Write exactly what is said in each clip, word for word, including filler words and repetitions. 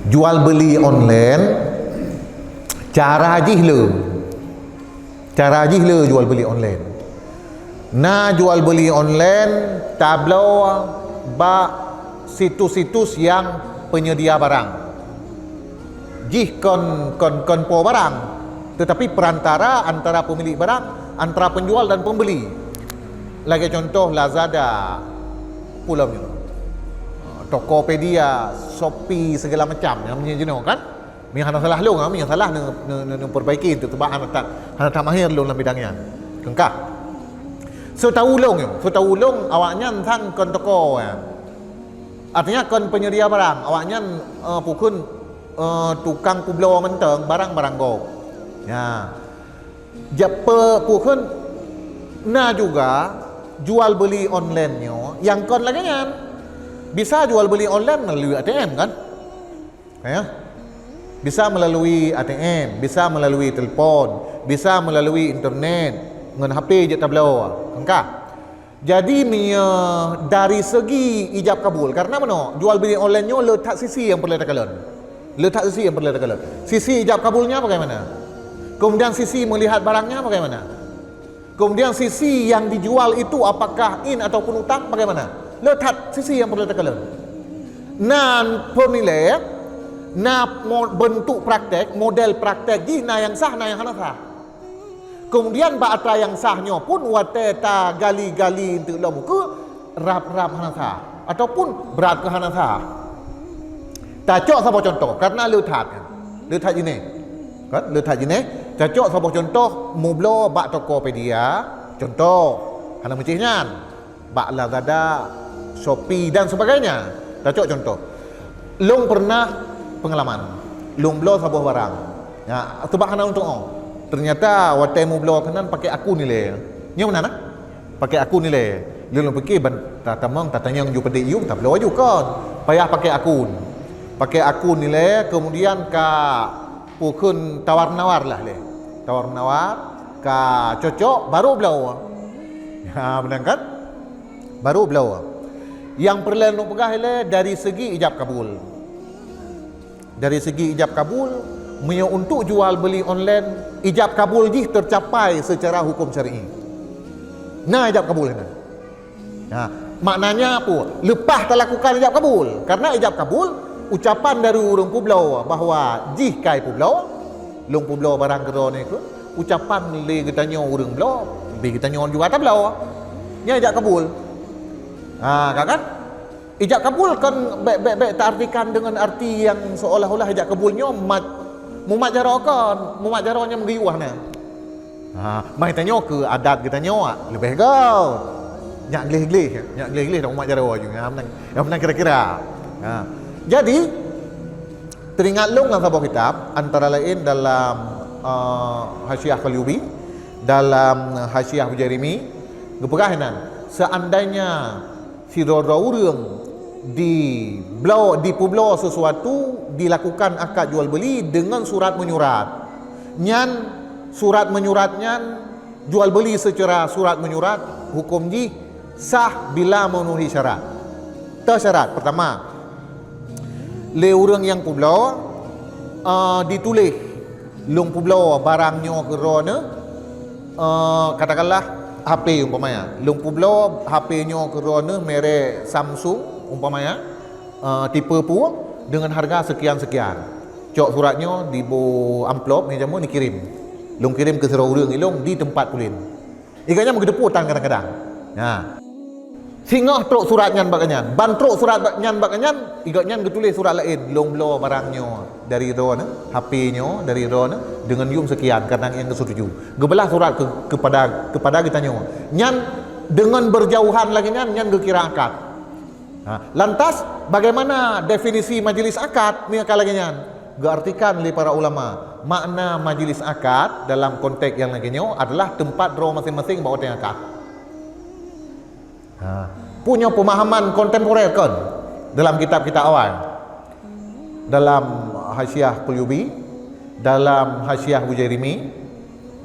Jual beli online, cara jih le. Cara jih le jual beli online. Na jual beli online tabloe bak situs-situs nyang penyedia barang. Jih kon, kon, kon po barang, tetapi perantara antara pemilik barang, antara penjual dan pembeli. Lagée contoh Lazada, peue lom nyoe. Tokopedia, Shopee, segala macam nyang meunyoe jinoe kan. Meuhana salah lôn, meuhana salah neu-, neu-, neu-, neuperbaiki untuk sebab hana that, hana that mahir lôn lam bidang nyan. Keungkah. Seutahu lôn nyoe, seutahu lôn awaknyan sang kon toko nyan. Artinya kon penyedia barang, awaknyan, eh, pukon, eh, tukang peubloe mantong barang-barang gob. Ya. Jak pe-, pukon na juga jual beli online nyoe nyang kon lagée nyan. Bisa jual beli online melalui A T M kan? Ya. Bisa melalui A T M, bisa melalui telepon, bisa melalui internet, ngon H P jeuet tabloe. Keungkah. Jadi meunyoe dari segi ijab kabul, karena meunoe, jual beli online nyoe le that sisi nyang peureulée takalon. Le that sisi nyang peureulée takalon. Sisi ijab kabulnya bagaimana? Kemudian sisi melihat barangnya bagaimana? Kemudian sisi yang dijual itu apakah in ataupun utang bagaimana? Le that sisi nyang peureulée takalon. Nan peunilai, na mo-, bentuk praktek, model praktek jih na nyang sah, na nyang hana sah. Kemudian bak atra nyang sah nyoe pun watée tagali-gali eunteuk lom ukeue rab-rab hana sah ataupun brat keu hana sah. Tacok saboh contoh, karena le that kan. Le that jinéh. Kan? Le that jinéh. Tacok saboh contoh mubloe bak Tokopedia, contoh. Hana meucih nyan. Bak Lazada, Shopee dan sebagainya. Tacok contoh. Lôn pernah pengalaman. Lôn bloe saboh barang. Ya, sebab hana untung oh. Ternyata watée mubloe keunan pakai akun ilée. Nyoe meunan ah? Pakai akun ilée. Lôn, lôn pikir ban ta-, tamong tatanyong ju peudik yum tabloe ju kon. Payah pakai akun. Pakai akun ilée, kemudian ka pukon tawar-menawar lah lé. Tawar-menawar, ka cocok, baru bloe. Ha, beuna kan? Baru bloe. Nyang peureulée lôn peugah ilée dari segi ijab kabul. Dari segi ijab kabul, meunyoe untuk jual beli online, ijab kabul jih tercapai secara hukum syar'i. Na ijab kabul keunan. Ha, maknanya apa? Leupah talakukan ijab kabul. Karena ijab kabul, ucapan dari ureuëng peubloe bahwa jih kai peubloe, lôn peubloe barang keudroe nyoe keuh, ucapan lé geutanyoe ureuëng bloe, lé geutanyoe juga tabloe. Nyan ijab kabul. Ha, ka kan? Ijab kabul kan bék, bék, bék taartikan dengan arti yang seolah-olah ijab kabul nyoe mat, mumat jaroe kon, mumat jaroe nyang meugeuyue na. Ha, mai tanyoe keu adat geutanyoe, ah, leubeh goe. Nyak gleh-gleh, nyak gleh-gleh dak umat jaroe ju. Ha, meunan, ya, meunan kira-kira. Ha. Jadi, teuingat lôn lam saboh kitab, antara laén dalam, eh, Hasyiah Qalyubi, dalam Hasyiah Bujairimi, geupeugah inan, seandainya sidroe-droe ureuëng dibloe, dipeubloe sesuatu, dilakukan akad jual beli dengan surat menyurat. Nyan, surat menyurat nyan, jual beli secara surat menyurat, hukum jih sah bila memenuhi syarat. Teu syarat, pertama, lé ureuëng nyang peubloe, eh, dituléh, lôn peubloe barang nyoe keudroe neuh, eh, katakanlah H P umpamanya. Lôn peubloe H P nyoe keudroe neuh merek Samsung umpamanya, eh, tipe peue dengan harga sekian-sekian. Cok surat nyoe diboh amplop, nyoe jameun dikirim. Lôn kirim keu sidroe ureuëng ilong di teumpat pulen. Iga nyan meugeudeupu tan kadang-kadang. Nah. Singoh trok surat nyan bak nyan. Ban trok surat bak nyan bak nyan, iga nyan geutuléh surat laén, lôn bloe barang nyoe dari droeneuh, H P nyoe dari droeneuh, deungon yum sekian, karena nyang geusetuju. Geubeulah surat keu-, keupada, keupada geutanyoe. Nyan deungon beurjauhan lagée nyan, nyan geukira akad. Ha, lantas, bagaimana definisi majlis akad meunyoe ka lagée nyan? Geuartikan lé para ulama, makna majlis akad dalam konteks nyang lagée nyoe adalah teumpat droe maséng-maséng bak watée akad. Ha, punya pemahaman kontemporer kon dalam kitab-kitab awai. Dalam Hasyiah Qalyubi, dalam Hasyiah Bujairimi,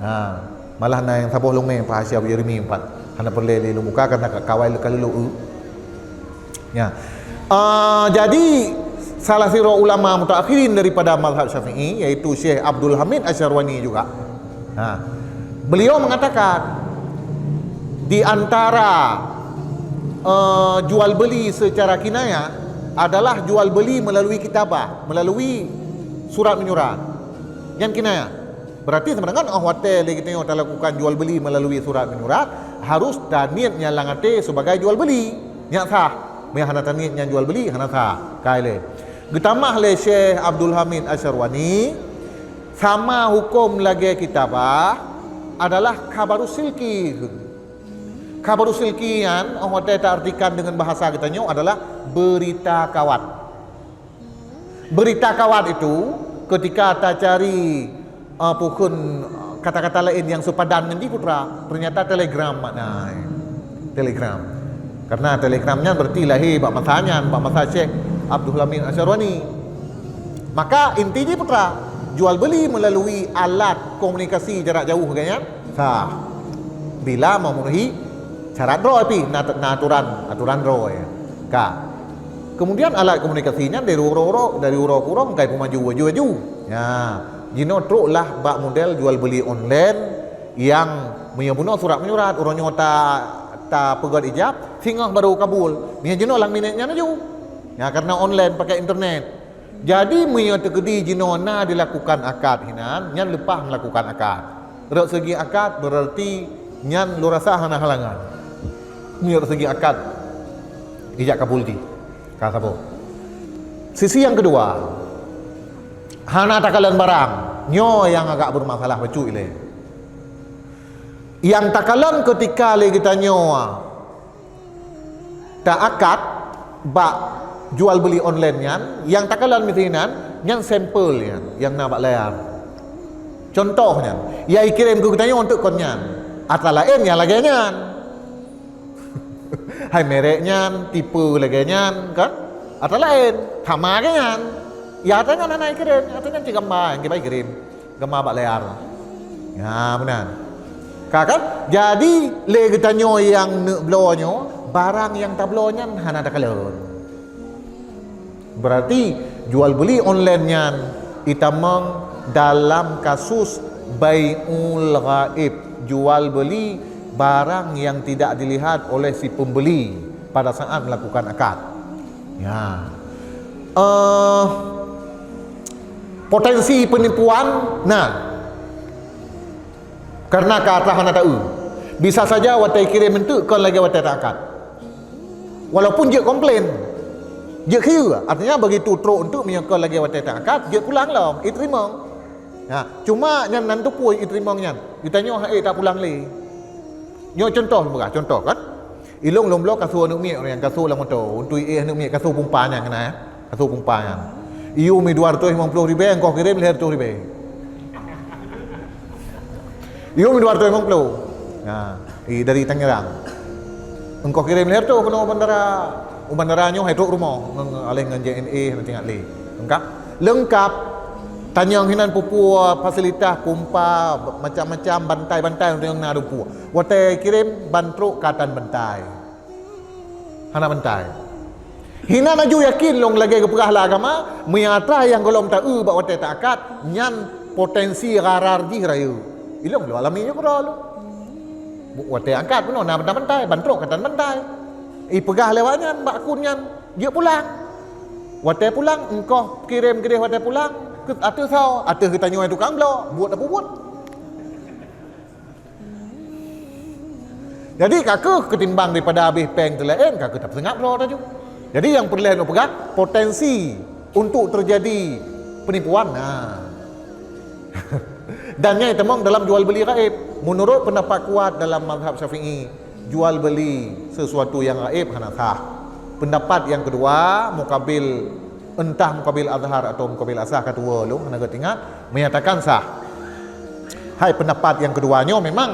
ha, malah na nyang saboh lôn mé Pak Hasyiah Bujairimi pat. Hana peureulée lé lôn buka karena ka kawai leuka luluk. Ya. Ah, jadi Salah sidroe ulama mutaakhirin daripada mazhab Syafi'i, yaitu Syekh Abdul Hamid Asy-Syarwani juga. Ha. Beliau mengatakan, di antara, eh, jual beli secara kinayah adalah jual beli melalui kitabah, melalui surat menyurat. Nyan kinayah. Berarti sama dengan, oh, watèe lé geutanyoe talakukan jual beli melalui surat menyurat, harus taniet nyan lam até sebagai jual beli. Nyan sah. Meunyo hana taniet nyan jual beli, hana sah. Ka ilée. Geutamah lé Syekh Abdul Hamid Asy-Syarwani, sama huköm lagée kitabah adalah khabarus silki. Khabarus silki nyan, oh, watèe taartikan deungon bahasa geutanyoe adalah beurita kawat. Beurita kawat itu, ketika tacari, eh, pukon, eh, kata-kata laén nyang seupadan ngon jih, Putra, ternyata telegram makna. Telegram. Karena telegram nyan berarti lahé bak masa nyan, bak masa Syekh Abdul Hamid Asy-Syarwani. Maka inti jih, Putra, jual beli melalui alat komunikasi jarak jauh lagée nyan sah. Bila memenuhi syarat droe pih, na, na aturan, aturan droe. Ka. Kemudian alat komunikasi nyan dari uroe-uroe, dari uroe ke uroe meukai peumaju laju-laju. Ya, jinoe troklah bak model jual beli online nyang meunyoe bunoe surat menyurat, uroe nyoe ta, tapeugét ijab, singoh baru kabul. Meunyoe jinoe lam minét nyan laju. Ya, karena online pakai internet. Jadi meunyoe teukeudi jinoe na dilakukan akad hinan, nyan leupah melakukan akad. Rot segi akad berarti nyan lôn rasa hana halangan. Meunyoe rot segi akad, ijak kabul jih. Ka saboh. Sisi nyang keudua, hana takalon barang. Nyoe nyang agak bermasalah bacut ilée. Nyang takalon keutika lé geutanyoe ta-akad bak jual beli online nyan, nyang takalon meusinan, nyan sampel nyan, nyang na bak layar. Contoh nyan, nyang ikirém keu geutanyoe untuk kon nyan. Atra laén nyang lagée nyan. Hai merek nyan, tipe lagée nyan, kan? Atra laén, sama lagée nyan. Ya, atra nyan hana ikirém, atra nyan cit gamba nyang kiban ikirém. Gama bak layar. Ya, meunan. Ka kan? Jadi, lé geutanyoe nyang neuk bloe nyoe, barang nyang tabloe nyan hana takalon. Berarti, jual beli online nyan itamong dalam kasus bai'ul ghaib, jual beli barang yang tidak dilihat oleh si pembeli pada saat melakukan akad. Ya. Eh, potensi penipuan na. Karena ka atra hana taeu. Bisa saja watée kirém enteuk kon lagée watée ta-akad. Walaupun jeuet komplain, jeuet khieu, artinya begitu trok enteuk meunyoe kon lagée watée ta-akad, jeuet pulang lom, iteurimong. Ha, cuma nyan nan teupeue iteurimong nyan. Geutanyoe hana ék tapulang lé. Nyoe contoh lôn peugah, contoh kan. Ilong lôn bloe kasô aneuk miet, nyang kasô lam moto, untuk iéh aneuk miet, kasô pumpa nyan keunan, ya. Kasô pumpa nyan. Iyue mi dua ratus limong puluh ribée, engkoh kirém lhée ratus ribée. Iyue mi dua ratus limong puluh. Nah, i dari Tangerang. Engkoh kirém lhée ratus keunoe bandara. U bandara nyoe hai trok rumoh, ngon, ngon, aleh ngon J N A, ngon tingkat lé. Lengkap. Lengkap. Tanyong hinan pupue fasilitas, pumpa, macam-macam, bantai-bantai, tanyong na dumpu. Watée kirém ban trok ka tan bantai. Hana bantai. Hinan laju yakin lôn lagée geupeugah lam agama, meunyo atra nyang gohlom taeu bak watée ta-akad, nyan potensi gharar jih rayeuk. Ilong lôn alami nyoe keudroe lôn. Watée akad bunoe na bantai-bantai, ban trok ka tan bantai. Ipeugah lé awak nyan bak akun nyan, jeuet pulang. Watée pulang, engkoh kirém keudeh watée pulang, keu ateueh soe, ateueh geutanyoe tukang bloe, buet tapeubuet. Jadi, ka kheueh ketimbang daripada habéh péng teulaén, ka kheueh tapeuseungab droe laju. Jadi, nyang peureulée lôn peugah, potensi untuk terjadi penipuan, nah. Dan nyan itamong dalam jual beli gaib. Menurut pendapat kuat dalam mazhab Syafi'i, jual beli sesuatu yang gaib hana sah. Pendapat yang kedua, mukabil Entah mukabil azhar atau mukabil asah ka tuwo lôn, hana geuingat, menyatakan sah. Hai pendapat nyang keudua nyoe memang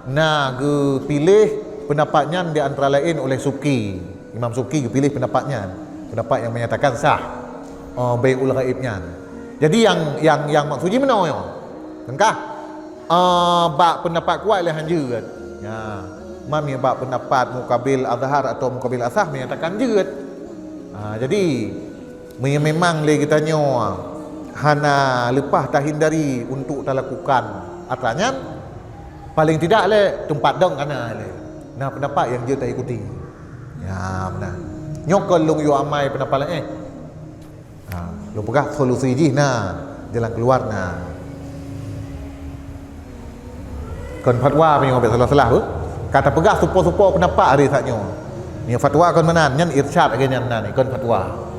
na geupiléh pendapat nyan di antara laén oleh Subki. Imam Subki geupiléh pendapat nyan, pendapat nyang menyatakan sah, eh, bai'ul ghaib nyan. Jadi nyang, nyang, nyang maksud jih meunoe nyoe. Tengkah, eh, bak pendapat kuat lé han jeuet. Ya. Man bak pendapat mukabil azhar atau mukabil asah menyatakan jeuet. Ha, jadi, Meunyoe memang lé geutanyoe hana leupah tahindari untuk talakukan atra nyan, paléng tidak lé teumpat dong kana lé. Na peundapat nyang jeuet taikuti. Ya, meunan. Nyoe kon lôn yue amai peundapat laén. Ha, lôn peugah solusi jih na, jalan keluar na. Kon fatwa meunyoe bèk salah-salah, beuh. Ka tapeugah supo-supo peundapat hari saat nyoe. Nyoe fatwa kon meunan, nyan irsyad lagèe nyan na ni, kon fatwa.